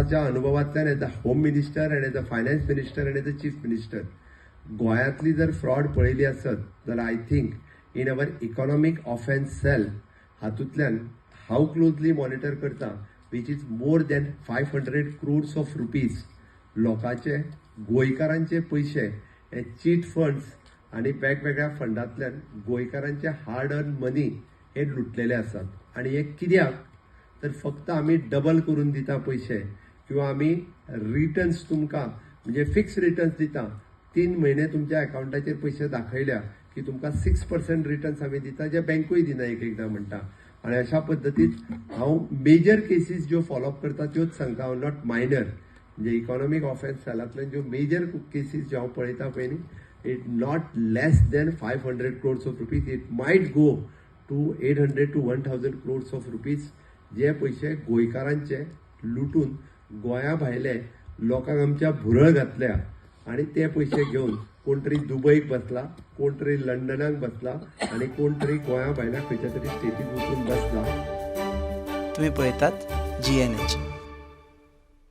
वर्साच्या अनुभवांतल्यान as a home minister and as a finance minister and as a chief minister गोंयांतली जर fraud पळयली आसत जाल्यार I think in our economic offence cell हातूंतल्यान हांव क्लोजली मॉनिटर करता, which is more than 500 crores of rupees. लोकांचे, गोंयकारांचे पयशे हे चीट फंड्स आनी वेगवेगळ्या फंडांतल्यान गोंयकारांचे हार्ड अर्न मनी हे लुटलेले आसात. आनी हे कित्याक? तर फक्त आमी डबल करून दिता पयशे किंवा आमी रिटर्न्स तुमकां म्हणजे फिक्स रिटर्न्स दिता. 3 म्हयने तुमच्या अकावंटाचेर पयशे दाखयल्या की तुमकां 6% रिटर्न्स आमी दिता, जे बँकूय दिना एक एकदां म्हणटा. आनी अशा पद्दतीन हांव मेजर केसीस ज्यो फॉलोअप करता त्योच सांगता हांव, not minor. म्हणजे इकॉनॉमीक ऑफेन्स सेलांतल्यान ज्यो मेजर केसीस ज्यो हांव पळयता पळय न्ही, it not less than 500 crores of rupees. It might go to 800 to 1000 crores of rupees, जे पयशे गोंयकारांचे लुटून गोंया भायले लोकांक आमच्या भुरळ घातल्या आणि ते पयशे घेवन कोण तरी दुबईक बसला, कोण तरी लंडनाक बसला आणि कोण तरी गोंया भायल्या खंयच्या तरी स्टेटीक वचून बसला. तुम्ही पळयतात जीएनएच.